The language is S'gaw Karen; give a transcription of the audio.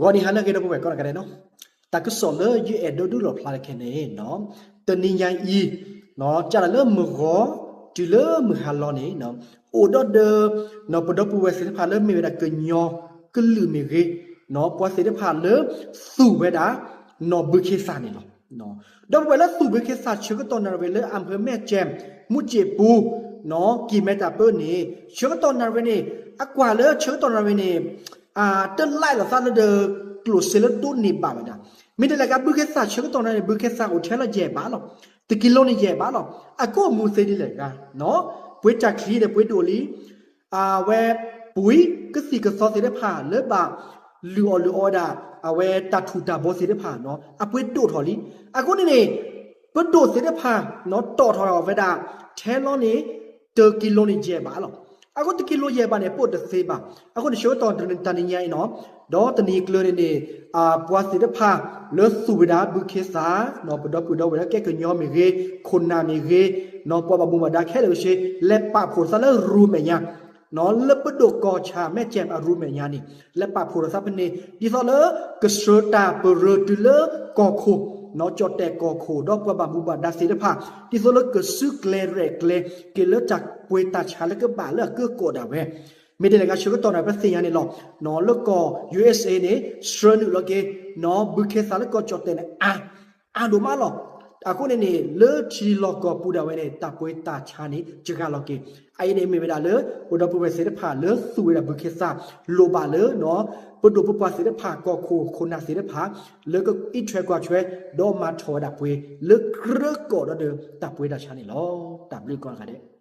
ဂီၤနံၤဟါလၢအဂ့ၤ ဒီပုၢ်ဝဲၢ်ကိးဂၤဒဲးနီၤ, တၢ်ကစီၣ်လၢယအဲၣ်ဒိးဒုးလီၣ်ဖျါတခါန့ၣ်နီၤ, တနံၤညါအံၤ ကၢ်လၢမုၢ်ဂီၤ တုၤလၢမုၢ်ဟါလီၤန့ၣ် အိၣ်ဒီးဒီး ပဒီပုၢ်ဝဲၢ်သ့ၣ်တဖၣ်လၢမ့ၢ်ဝဲဒၣ်ကညီကလုာ်မ့ၢ်ဂ့ၤ, ပှၤသ့ၣ်တဖၣ်လၢသူၣ်ဝဲဒၣ် နီၢ်ဘုခ့သၣ်န့ၣ်လီၤ. ဒီပုၢ်ဝဲၢ်လၢသူၣ်ဘုခ့သၣ်ဆၢကတီၢ်နၣ်ရံၣ်လၢ အၣ်ဖၢၣ်မဲၢ်ကၠဲၣ် မူၢ်စ့ၣ်ပူၤ နီၢ်ကံၢ်မဲတၢ်ပၢန့ၣ် ဆၢကတီၢ်နၣ်ရံၣ်န့ၣ် အကွၢ်လၢဆၢကတီၢ်နၣ်ရံၣ်န့ၣ် တလၢ်လီၤသးလၢဒီး ကျိၣ်စ့လၢဒိးန့ၢ်ဘၣ်ဝဲဒၣ်. မ့ၢ်ဒ်လဲၣ်ဂ့ၤ ဘုခ့သၣ်ဆၢကတီၢ်နၣ်ရံၣ်န့ၣ် ဘုခ့သၣ်အိၣ်ထဲလၢယဲၢ်ဘးလီၤ. တကံလိန့ၣ်ယဲၢ်ဘးလီၤ. အကိးမူၤသ့ဒ်လဲၣ်ဂ့ၤ, ပှ့ၤတၢ်ချံဒီးပှ့ၤဒိၣ်လံ အဝဲ ပှံၤကသံၣ်ကသီသ့ၣ်တဖၣ်လၢဘၣ်လုၢ်အီၣ်လုၢ်အီဒၣ် အဝဲတၢ်ထူၣ်တၢ်ဘီသ့ၣ်တဖၣ် အပှ့ၤဒိၣ်ထီၣ်လံ. အဃိန့ၣ်န့ၣ် ပဒိၣ်သ့ၣ်တဖၣ် တီၣ်ထီၣ်ဝဲဒၣ် ထဲလီၤန့ၣ် တကံလိန့ၣ်ယဲၢ်ဘးလီၤ. အဃိတကံလိယဲၢ်ဘးန့ၣ် ပအိၣ်တသ့ဘၣ်. အဃိန့ၣ် ဆၢကတီၢ်တနံၤညါအံၤနီၤ ဒီးတနံၤအကျၢၤန့ၣ်န့ၣ် ပှၤသ့ၣ်တဖၣ်လၢသူၣ်ဝဲဒၣ်ဘုခ့သၣ် ပဒီပုၢ်ဝဲၢ်ဒီပုၢ်ဝဲၢ်လၢကဲကညီမ့ၢ်ဂ့ၤ, ခိၣ်နၢ်မ့ၢ်ဂ့ၤ, ပှၤဘၣ်မူဘၣ်ဒါခဲလၢာ်ခဲဆ့ လဲၤပာ်ဖှိၣ်သးလၢရူမဲာ်ညါ လၢပဒိၣ်ကီၢ်ဆၣ်မဲၢ်ကၠဲၣ်အရူမဲာ်ညါန့ၣ် လဲၤပာ်ဖှိၣ်ထီၣ်သးဖဲန့ၣ် ဒ်သိးလၢကဆှၢတၢ်ပရၢတုၤလၢကီၢ်ခိၣ် ကၠီၣ်တဲၣ်ကီၢ်ခိၣ်ဒီးပှၤဘၣ်မူဘၣ်ဒါသ့ၣ်တဖၣ် ဒ်သိးလၢကစုကျဲရဲၣ်ကျဲၤက့ၤလၢတၢ်ပှ့ၤတၢ်ဆါလၢကဘၣ်လၢအကၢကီၣ်ဒၣ်ဝဲ မ့ၢ်ဒ်လဲၣ်ဂ့ၤ ဆၢကတီၢ်နၣ်ရံၣ်ပသ့ၣ်ညါန့ၣ်လီၤ. လၢကီၢ် ယူႇအ့းအ့း န့ၣ် ဆှၢနုာ်လီၤက့ၤ ဘုခ့သၣ်လၢကီၢ်ကၠီၣ်တဲၣ်န့ၣ် အါ အါဒိၣ်မးလီၤ. အဃိန့ၣ်န့ၣ် လၢထံလီၢ်ကီၢ်ပူၤဒၣ်ဝဲန့ၣ် တၢ်ပှ့ၤတၢ်ဆါန့ၣ် စှၤလီၤက့ၤ. အအံၤန့ၣ်မ့ၢ်ဝဲဒၣ်လၢ ပဒီပုၢ်ဝဲၢ်သ့ၣ်တဖၣ်လၢသူၣ်ဝဲဒၣ်ဘုခ့သၣ် လိၣ်ဘၣ်လၢ ပဒိၣ်ပပှၢ်သ့ၣ်တဖၣ် ကီၢ်ခိၣ်ခိၣ်နၢ်သ့ၣ်တဖၣ် လၢကအံးထွဲကွၢ်ထွဲ ဒီးမၤထီၣ်ဝဲဒၣ်ပှ့ၤ လၢကြၢးကီၣ်ဒီးဒီးတၢ်ပှ့ၤတၢ်ဆါန့ၣ်လီၤ. တၢ်ဘျုးကိးဂၤဒဲး